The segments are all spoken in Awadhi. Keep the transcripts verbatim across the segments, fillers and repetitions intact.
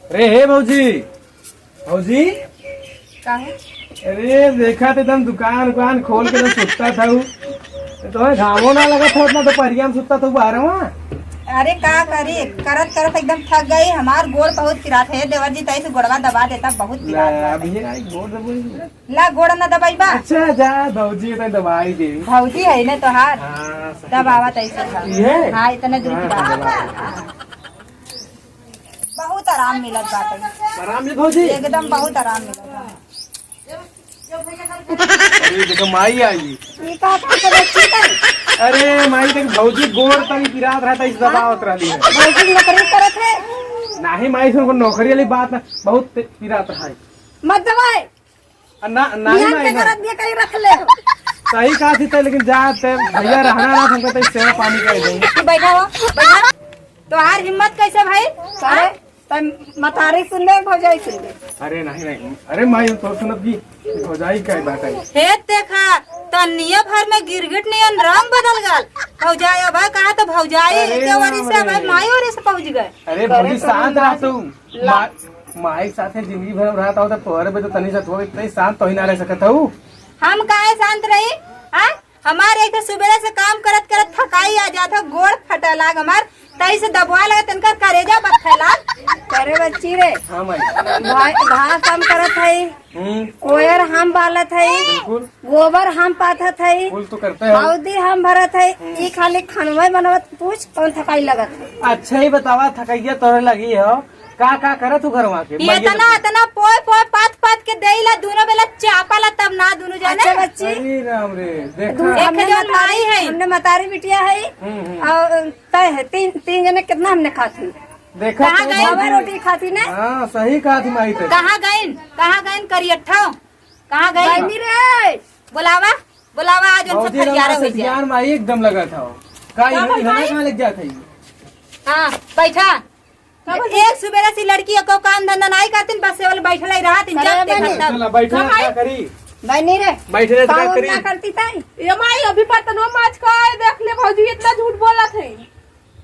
अरे हे भौजी, भौजी। का है? अरे देखा तो एकदम दुकान उकान खोल के एकदम सुत्ता था। तो घामो ना लगा था उतना दोपहरिया में सुत्ता था बाहर वहाँ। अरे का करी, करत करत एकदम थक गई। हमार गोड़ बहुत पिरात है देवर जी, तैसे गोड़वा दबा देता, बहुत पिरात बा। अभी आई गोड़ दबोई। ला, गोड़ न दबाई बा। अच्छा, जा, भौजी तो दबाई दे। भौजी है ना तोहार? हाँ, सही दबावा बात। तैसे था। ये? हाँ, इतने दूर हाँ, की बात। दबावा। बहुत आराम मिलत बाटे। आराम मिलत भौजी? एकदम बहुत आराम मिलत बा। अरे, देखो, माई आई। ये का, का, का, का, का? अरे, माई, देख, भौजी गोड़ तनी पिरात रहता, इस दबावत रहली है। भौजी नौकरी करत है? नहीं, माई, सुन, नौकरी वाली बात ना, बहुत पिरात रहा है। मत दबाए। आ, ना, नाही बिहान माई के ना। करत भी कहीं रख ले। सही कहा थी, लेकिन जा ते भैया रहना ना, हमको तो सेवा पानी कर देंगे। तू बैठा हो, बैठा। तोहार हिम्मत कैसे भाई? अरे, हाँ? तम मतारी सुन ले, भौजाई सुन ले। अरे नहीं, नहीं, अरे माई, हम तो सुनत की भौजाई का बात है। हे देखा, तनिया भर में गिरगिट नियन रंग बदल गल। भौजाई अब कहा तो भौजाई अरे के वरी से राम अब रे। माई वरी से पहुंच गए। अरे करे भौजी, तो शांत हम रह तू। ला- मा-, माई के साथे जिंदगी भर रहत हो, तो तोहरे पे तो तनी सा थोड़ी, इतनी शांत तो ही ना रह सकत हऊ। हम काहे शांत रही? आ? हमार एक तो सुबेरे से काम करत करत थकाई आ जात हो, गोड़ फटे लाग हमार, तई से दबवा लगे तनका करेजा बथे लाग। अरे बच्ची रे, हाँ माई। घा-, घास हम करत हई, हम्म। कोयर हम बालत हई, बिल्कुल। गोबर हम पाथत हई, कुल तो करते हैं। हौदी हम भरत हई, हम्म। ई खाली खनवे बनवत पूछ कौन थकाई लगत है? अच्छा ही बतावा, थकैया तोरे लगी हो, का का करत तू घरवा के? ये माई इतना, के इतना पोय पोय पाथ पाथ के देइला, दोनों बेला चापा ला, तब ना दोनों जने। अच्छा बच्ची। अरे राम रे, देखा। तू एक हमने जन मतारी, माई है। हमने मतारी बिटिया है। हम्म, हम्म। और तय है, तीन, तीन जने कितना हमने खाती। देखा कहाँ तो गए? बाबा रोटी खाती ना। हाँ, सही कहा थी माई ते। कहाँ गइन? कहाँ गइन करियट्ठो? कहाँ गइन? बहनी रे। बोलावा, बोलावा, आज उनसे भौजी फरियारा रंगा हो से जाए। ज्ञान माई एकदम लगा था। का का इन्हें, बोल इन्हें माई? कहाँ ले जात है? हाँ, बैठा। का बोल? एक सुबेरे से लड़की एको काम धंधा नाई करतीन, बस केवल बैठल ही रहत, अरे जब देखत बहनी। तब। चला, बैठल का का माई? करी? बहनी रे, बैठले काम का करी? ना करती ताई? ये माई, अभी बर्तनों माज का है, देख ले भौजी, इतना झूठ बोलत है।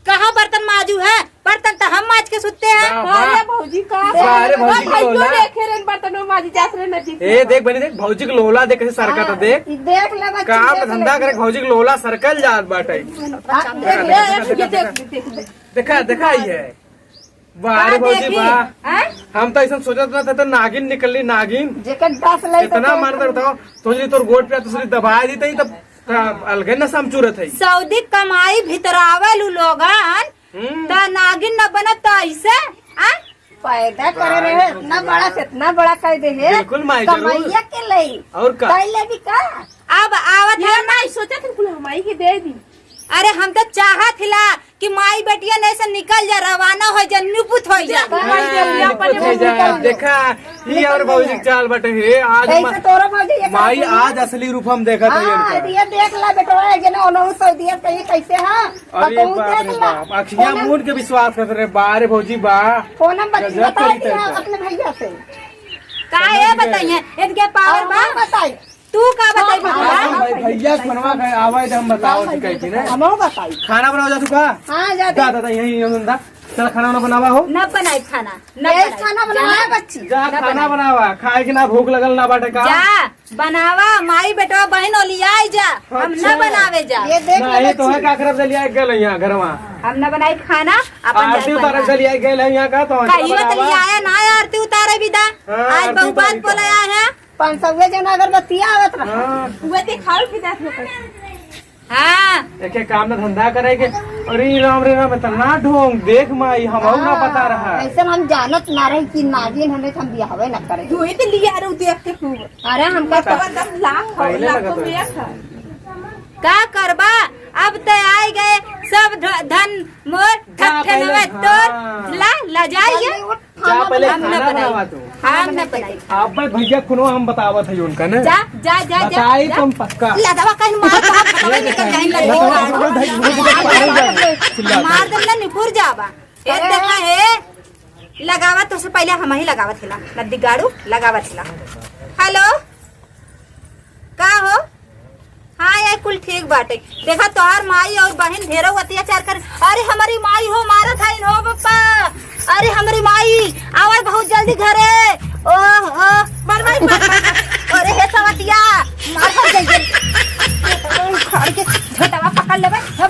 कहाँ बर्तन माजू है? बर्तन तो हम माज के सुते हैं। वाह, वाह। अरे भौजी का? वाह, अरे भौजी वाह, के लोला। देखे रे, बर्तनों माजी जात रे नदी। ए, देख बहनी, देख, भौजी के लोला देख, कैसे सरकत है, हाँ, देख। ई देख ले बच्ची, काम देख धंधा ले। करे, भौजी के लोला सरकल जात बाटे। हाँ, देख, देख, देख, देख, देख, देख। देखा, देखा, ये। वाह रे का भौजी, देखी? वाह। हैं? हम तो ऐसा सोचत ना था, तो नागिन निकलली, नागिन। जेकर दस लई तो इतना तो मार दे, बताओ, सोचली तोर गोड़ पे, तो सोचली दबाए दी, तो ई तो का अलगे नशा में चूरत है। सऊदी कमाई भितरावल उ लोगन, हम्म। त नागिन न बनत त ऐसे, आ? पैदा करे रहे, इतना बड़ा से इतना बड़ा कर दे है। बिल्कुल माई, जरूर। कमाइया के लई। और का? तई ले भी का? अब आवत ये है। माई सोचत है, कुल हमाई के दे दी। अरे हम तो चाहत हिला कि माई बेटिया ने से निकल जा, रवाना हो जा, निपुत हो जा। जा, माई जल्दी हाँ, अपने निपुत हो जा। निकल जा। देखा, ये और भौजी के चाल बटे है। आज ऐसे मा-, तोरा भौजी ये माई करती है। आज असली रूप हम देखत है हाँ, इनका। ये देख ला बेटवा, ये जने ओनहु सऊदिया कहीं कैसे हाँ? अरे बाप रे बाप, अखियाँ मूंद के विश्वास करत रहे, बा रे भौजी बा। फोन में बत-, गजब बताई करी दिया तैं तो। अपने भैया से। का है बताइए, इनके पावर और बा? हम बताई। तू का बताई हाँ, भैया? हाँ, भाई, भैया, फोनवा का आवाज हम बताओ, हाँ, ठीक है कि नहीं? हमहू बताई। खाना बनावा जा तू का? हाँ, जा जा, दे। जा, जा, यहीं, यहीं, जा। चल, खाना वाना बनावा हो। ना बनाई खाना, ना यही बनाई। खाना बनावा जा। है, बच्ची। जा, ना खाना बनाई। बनावा, खाए के ना भूख लगल ना बाटे का? जा, बनावा, माई बेटवा बहिन ओलियाई जा, हम ना अच्छा। बनावे जा। ये देख ना, ले ये तो है बच्ची। का करब दलिया गल यहाँ घरवा। हम ना बनाई खाना, अपन आरती जाए उतारब बनावा। दलिया गल है यहाँ का, तो कहियो तो बनावा। लियाया ना आरती उतारे बिदा। हाँ, आज आरती बहु बात उतारी बोला का। आया है। पाँच सौ जना अगरबत्तिया आवत रहा। हाँ। उहे देखावे के जात होकर। हाँ। एक एक काम ना धंधा करे के। अरे राम रे राम, इतना ढोंग देख माई, हमहू ना हाँ, पता रहा। ऐसे हम जानत ना रही कि नागिन हमें हम बियाहवे ना करे। तू ही तो लिया रे देख के खूब। अरे हमका तो तो एकदम लाख पहले लाखों लगत में रहा। एक है। का करबा, अब ते आए गए सब ध-, धन मोर जा ठट्ठे पहले, नवे तोर हाँ। ला, ला जाइए। जल्दी उठ। जा पहले हम ना खाना बनाई। बनावा तू। हम ना बनाई। अब भैया खुनो हम बतावत है उनका ना। जा, जा, जा, जा, बताई जा। तुम पक्का। लदवा कहीं मार तो हम पकड़ लेकर जाए, लदवा। मार दम ना निपुर जावा। ए अरे। देखा है, लगावत तो से पहले हम ही लगावत हिला, नद्दी गाड़ू लगावत हिला। हेलो, का हो? हाँ, ये कुल ठीक बाटे। देखा, तोहार माई और बहिन ढेरो अत्याचार कर। अरे, हमारी माई हो मारत है, हो पप्पा। अरे हमरी माई, आवा बहुत जल्दी घरे। ओह, ओह, मर माई, मर, मर, मर। अरे हे सवतिया, मार फट गई। उखाड़ के झोंटवा पकड़ लेबे। हे